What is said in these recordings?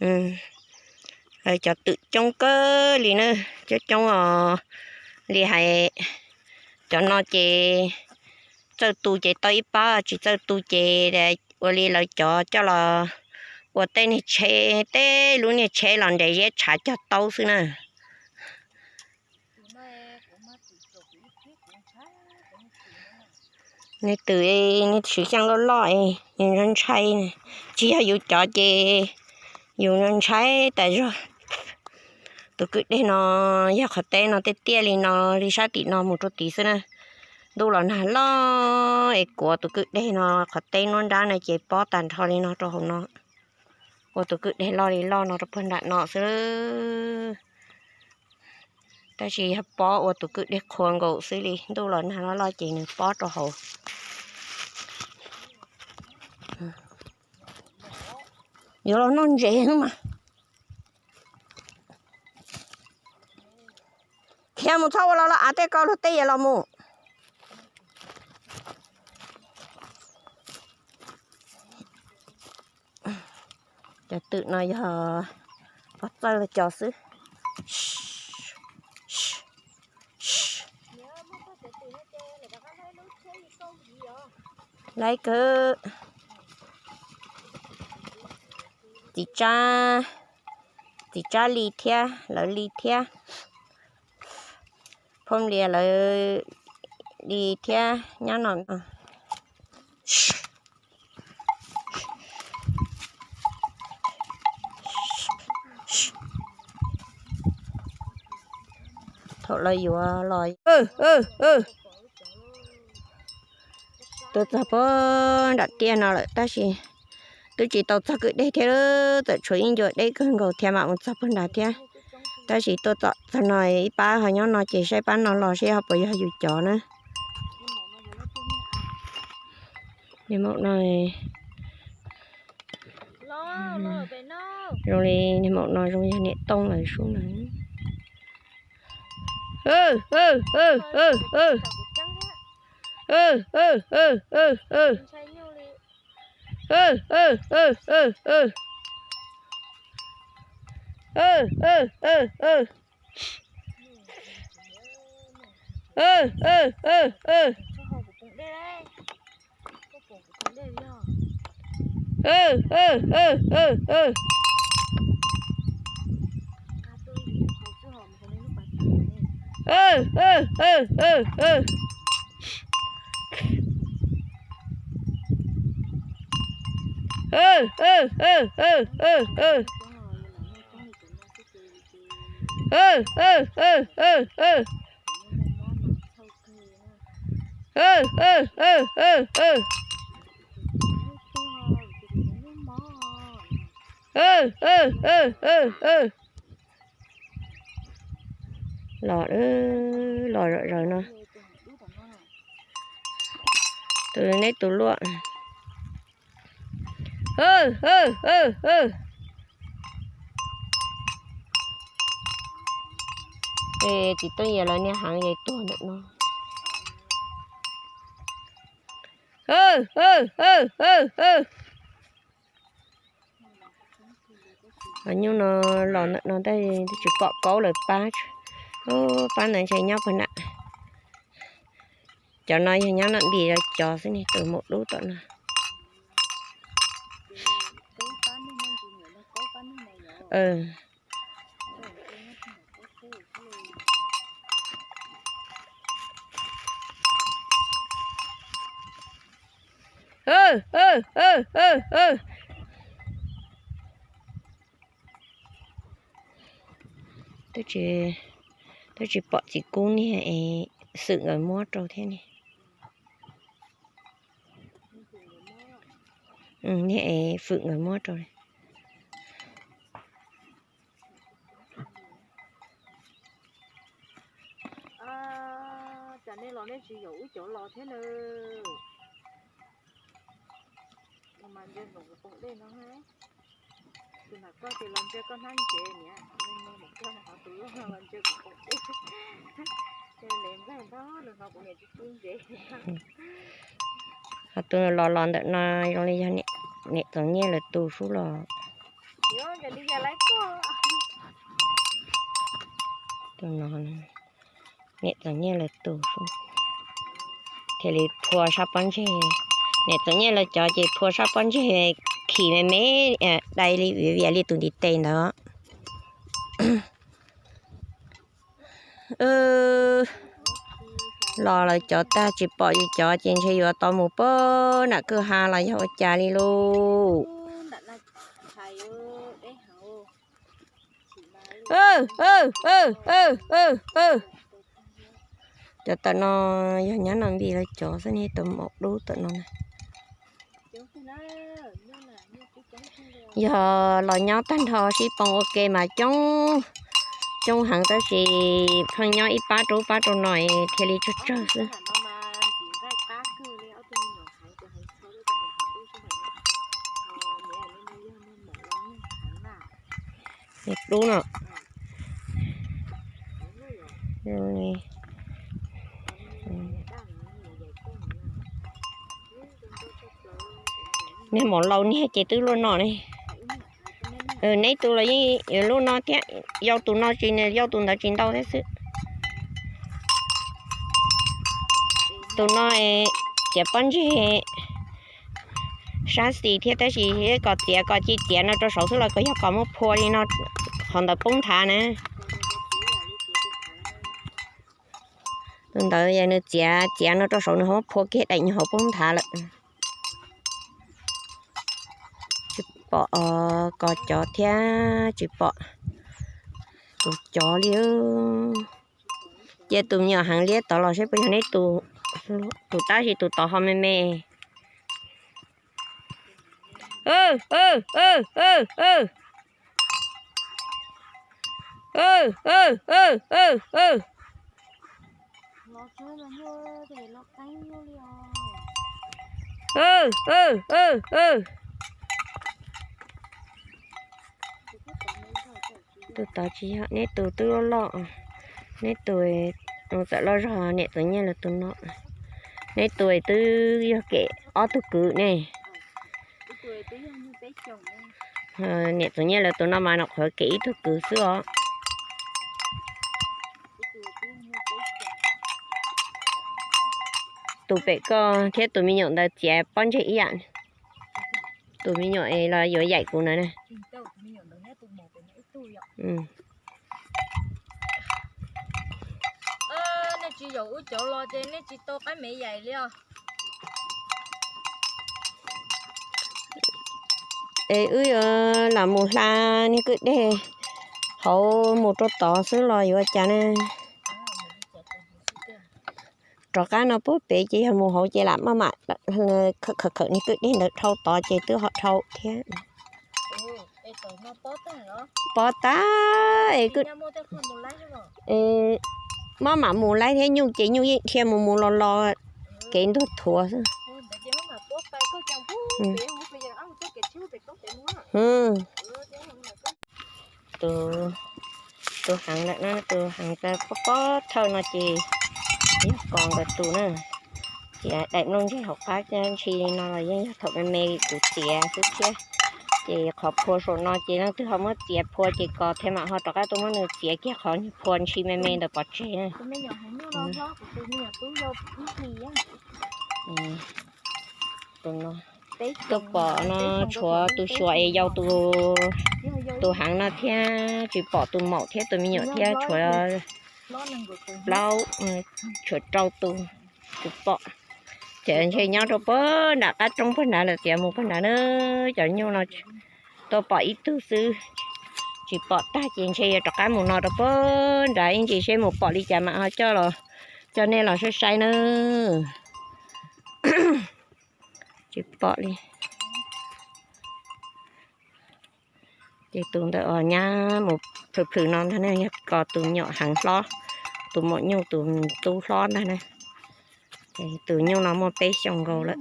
Lawv cov twm coob kawg li na, coob coob os. Li hais cov no ces txawj tu ces tau ib pab, tsis txawj tu ces ua li lawv cov coj los ua tej niag tsheb, tej lub niag tsheb los nres ziab tshav cog taub xwb na. Nej twm, nej twm xyeej loj loj, yus ntshai ntshai, tsis yog yus cov ces yus ntshai tas zog. Tus kwj deg no yog qhov teb no tiaj tiaj li no, li sab tim no mus rau tid xwb na. Ntuj los nag loj es kuav tus kwj deg no, qhov teb nuab nrab no ces pob tag nrho li no rau hauv no. Ua tus kwj deg loj li loj no rau puag nram no xwb. Tab sis yog pob ua tus kwj deg qhua nkaus xwb li, ntuj los nag loj loj ces nws pob rau hauv. Yuav los noj ntses mas. Khiav mus txhob ua los los av tej ko luag tej yam los mus. Cov twm no yog pov txawj cov xwb. Laiv kawg. Txiv Tsab, txiv Tsab li thiab, lawv li thiab. Phooj Lias lawv li thiab nyob no. Thaum lawv yuav los, tuaj txog puag nram tiaj no lawm tab sis twb tsis tau txog kwj deg thiab, txawm tshuav ib ncua deb kawg nkaus thiab mam mus txog puag nrad thiab. Tab sis tuaj txog no ib pab ho nyob no ces saib pab no los seb ho puas yog yus cov na. Niag maum no zoo li niag maum no zoo yog niam Tooj lawv sub na. Los, los zom zaws no. Tus neb tus luaj. Es txiv Tooj Yias lawv niag heev es tuag ntawm no. Hos nyuj no los ntawm no tab sis twb tsis pom kaub lawv pab. Pab ntawd ntshe nyob puag nram. Cov no yog nyob nram npis cov xwb ne, tus maum dub tom no. Twb tsis pom txiv kub niag es Fwm nkawd muab rau thiab ne. Niag es Fwm nkawd muab rau. Cas nej los nej tsis yaum wb cov los thiab na? Mas ntsia nkaus kuv poom dej no, tus nam koj ces los ntsia koj hnab ntsev niam, tus los ntsia kuv poom dej, ces le nplaig ntag los no kuv niam tsis pub ntsev. Ho tus los los ntawm no zoo li yog niam Txoov Nyiaj lawv tus sub los. Tus no, niam Txoov Nyiaj lawv tus, thiaj li phua sab pob ntseg. Niam Txoov Nyiaj lawv cov ces phua sab pob ntseg khi me me, dai li viav vias li tus ntiv tes ntawd. Los lawv cov tag tsis pom yus cov ces ntshe yuav tau mus puag nram kwj ha los yog ua cas li lauj. Cov tawm no yog nyab no npis lawv cov xwb ne, tawm maum dub tawm no na. Yog los nyob tag nrho sib poob ua ke mas coob, coob heev tab sis pheej nyob ib pab rau ib pab rau no thiaj li tsawg tsawg xwb. Dub no. Niag maum laus niag ces twb luaj no ne. Neb tus los yeej lub no thiab, yau tus no tsis, yau tus ntawd tsis ntau thiab xwb. Tus no txiav pob ntseg sab xis thiab tab sis kom txiav kom ci txiav no rau saud xwb los kom yog kom muab phua li no, qhov ntawd poob nthav na. Tus ntawd yog nws txiav txiav no rau saud nws ho muab phua kiag daim nyuag hauv poob nthav lawm. Tsis pom kos cov thiab tsis pom tus cov li. Cia tus me nyuam heev liab tod los seb puas yog neb tus, tus tab sis tus tod ho me me. Tus tod tsis yog, neb tus twb loj loj, neb tus txawm loj zog niam Txoov Nyiaj lawv tus no. Neb tus twb yog kev ob tug kwv ne. Niam Txoov Nyiaj lawv tus no mas nom qhuav kev ib tug kwv xwb os. Tus pem koj thiab tus me nyuam ntawd txiav pob ntseg ib yam. Tus me nyuam es los yuav yaim kuv ntawd na. Nej tsis yaum wb cov los ces nej tsis tau qaib me yaim li os. Es wb yuav lam mus hla niag kwj deg hauv mus rau tod xwb los yuav cas ne? Rov qab no puag pem ces yog mus hauv ces lam maj mam khawm khawm niag kwj deg ntawd dhau tod ces twb ho dhau thiab. Pob tag, maj mam mus laib thiab, nyuj ces nyuj yeej dhia mus mus los los kev ntug thuav xwb. Tus heev lawm na, tus heev pob pob thawj no ces yog kos nkawd tus na. Ces daim nplooj ntseg hauv qab ntshis li no los yeej yog thaum me me kuv txiav xwb thiab. Ces qhov phua saum no ces leej twg ho muab txiav phua ces kos thiaj mam ho rov qab tuaj muab nws txiav kiag qhov phua ntshis me me ntawd pov tseg na. Tuaj pom no tshuav tus xyuas es yau, tus heev no thiab, tsis pom tus maum thiab tus me nyuam thiab, tshuav plaub, tshuav rau tus, tsis pom. Ces ntshe nyob rau puag nram qab roob puag nrad lawm, txiav mus puag nrad na. Cov nyuj no tuaj pom ib tug xwb, tsis pom tag ces ntshe yuav rov qab mus no rau puag nrad ib ntsis seb mus pom li cas mam ho coj los, coj nej los saib saib na. Tsis pom li. Ces tus ntawd os nyab mus plhws plhws no ntag ne, yog kos tus nyuam heev hlob, tus maum nyuj tus tub hlob ntag ne. Ces tus nyuj no muaj peb xyoos nkaus lawm.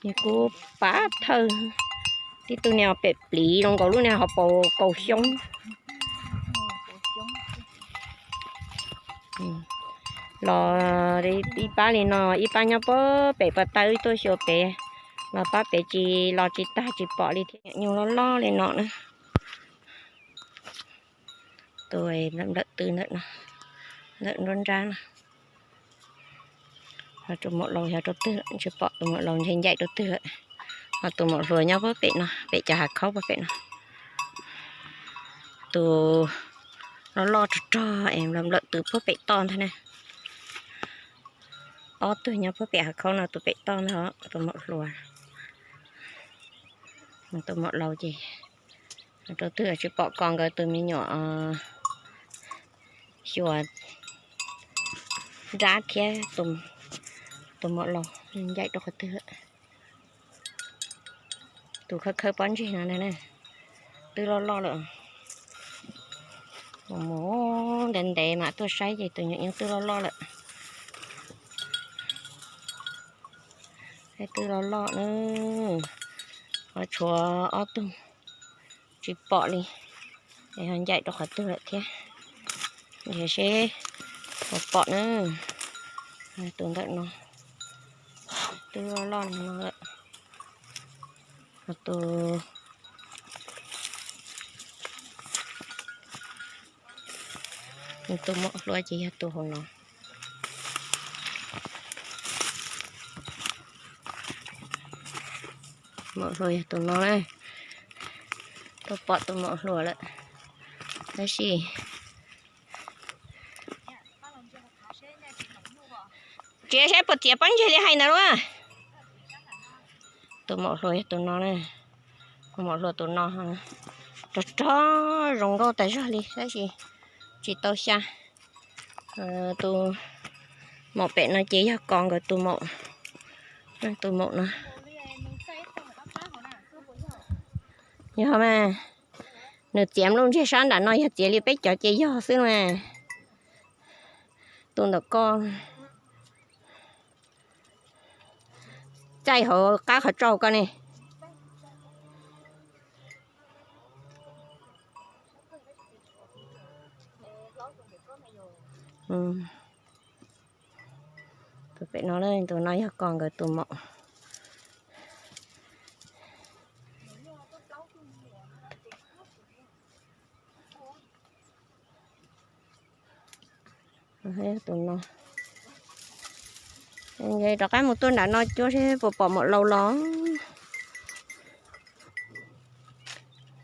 Nws kuj pab thawj, tib tug niag pem pliv zoo nkaus lub niag hauv paus kaus xyoob. Los ib pab li no, ib pab nyob puag pem pas tawb tuaj xyuas pem, Los pab pem tsis los tsis tag tsis pom li thiab, nyuam nyuj loj loj li no na. Tus nplawm tw ntawm no, ntawm nruab nrab no. Tus maum laus yog rau twg lawm, tsis pom tus maum laus ntshe ncaim rau twg lawm. Ho tus maum hluas nyob puag pem no, pem cov hav khaub puag pem no. Tus loj loj rog rog es nplawm tw puag pem toj ntag na. Ob tug nyob puag pem hav khaub no, tus pem toj ntag, tus maum hluas. Tus maum laus ces rau twg tsis pom, kos nkawd tus me nyuam xyuas nrab thiab. Tus maum laus ncaim rau qhov twg lawm. Tus khawb khawb pob ntseg no na, twb loj loj lawm. Mus mus ntev ntev mam tuaj saib ces tus nyuam nyuj twb loj loj lawm. Twb loj loj na, ho tshuav ob tug tsis pom li, es ho ncaim rau qhov twg lawm thiab. Nrhiav seb puas pom na. Tus ntawm no twb loj loj no lawm. Ho tus, tus maum hluas ces yog tus hauv no. Maum hluas yog tus no na. Twb pom tus maum hluas lawm, tab sis tsis saib puas txiav pob ntseg li hais ntawd lauj. Tus maum hluas yog tus no na. Tus maum hluas tus no rog rog zoo nkauj tas zog li tab sis tsis tau xya. Tus maum pem no ces yog kos nkawd tus maum, tus maum no. Yog mas, nws txiav lub ntseg sab nram no yog txiav li peb cov ces yog xwb mas. Tus ntawm ko caij hauv qab qhov tsau ko ne. Tus pem no, tus no yog kos nkawd tus maum. Tus no, rov qab mus tuaj nram no cuab seb puas pom maum laus los.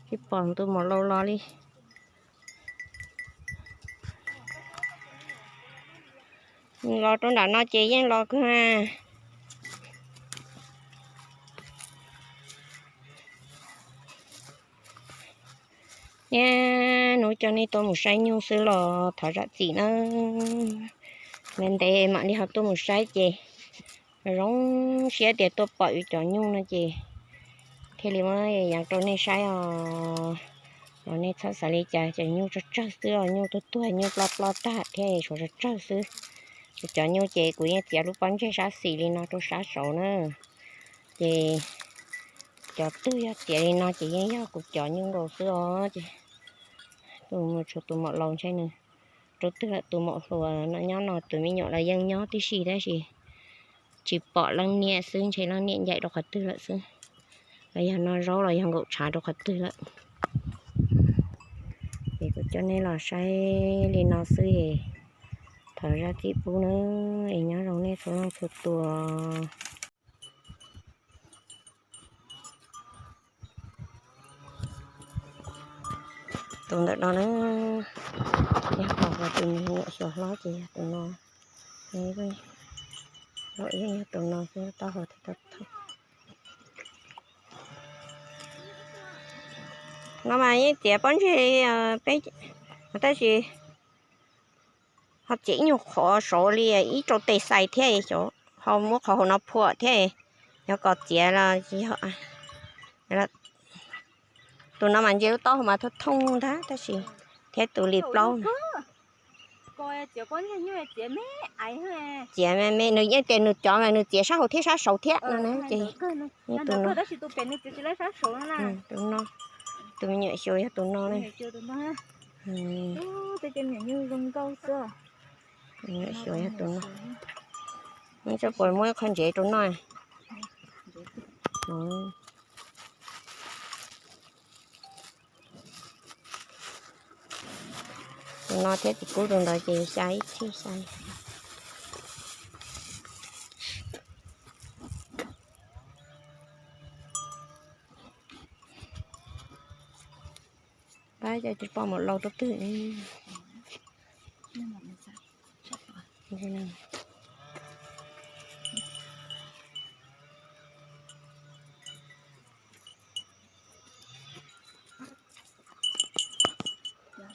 Tsis pom tus maum laus los li. Los rau nram no ces yeej los kawg. Niaj hnub coj nej tuaj mus saib nyuj xwb los thov zam txim nawb. Ntev ntev mam li ho tuaj mus saib ces zoo siab tias tuaj pom yus cov nyuj no ces thiaj li muab yees rau nej saib os. Los nej txhob xav li cas, cov nyuj tsawg tsawg xwb os, nyuj tuag tuag nyuj ploj ploj tag thiab, tshuav tsawg tsawg xwb. Kuv cov nyuj ces kuv yeej txiav lub pob ntseg sab xis li no rau sab saud na. Ces cov twg yog txiav li no ces yeej yog kuv cov nyuj nkaus xwb os. Ces tus mus tshuav tus maum laus ntshe nws rau twg lawm, tus maum hluas no nyob no, tus me nyuam los yeej nyob tib si tab sis tsis pom leej niam xwb, ntshe leej niam ncaim rau qhov twg lawm xwb, los yog noj zaub los yog nkaum tshav rau qhov twg lawm. Es kuv coj nej los saib li no xwb es thov zam txim pub nawb, es nyob zoo nej txhua leej txhua tus. Tus ntawm no na, yog tus me nyuam xyuas hlob ces yog tus no, yog tus no xwb, taub hau thiaj tau thoob. No mas yeej txiav pob ntseg peb, tab sis ho txiav ib nyuag qhov saud li ib rau tes xais thiab, ho muab qhov hauv no phuam thiab, yog kom txiav los tsis yog. Tus no mas ntsia lub taub hau mas thooj thooj ntag tab sis thiab tus li plaub no. Txiav me me, nws yeej tias nws cov mas nws txiav sab hauv thiab sab saud thiab no na ces tus no, tus no, tus me nyuam xyuas yog tus no na. Xyuas yog tus no. Nws tsis puas muab qhov ntsev rau noj. Tus no thiab txiv kub tus ntawd ces xya ib txhiab xya. Pab cov tsis pom mus laus rau twg.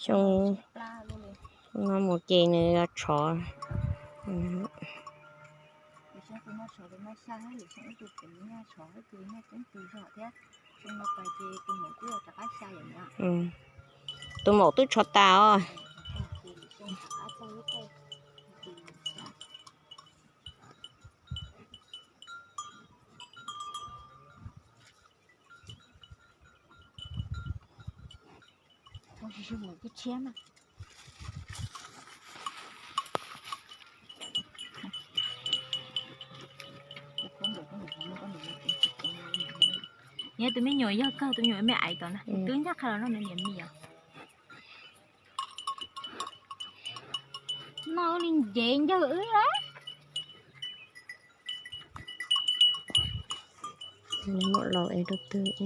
Xyoo no mus ces nws yuav tshov. Tus maum twb tshov tas os. Yog tus me nyuam yog kawg tus me nyuam me aiv tom na, twb ncaj qha los nrog nws niam mis os. No li ncev ncawg wb. Muam laus es rau twg.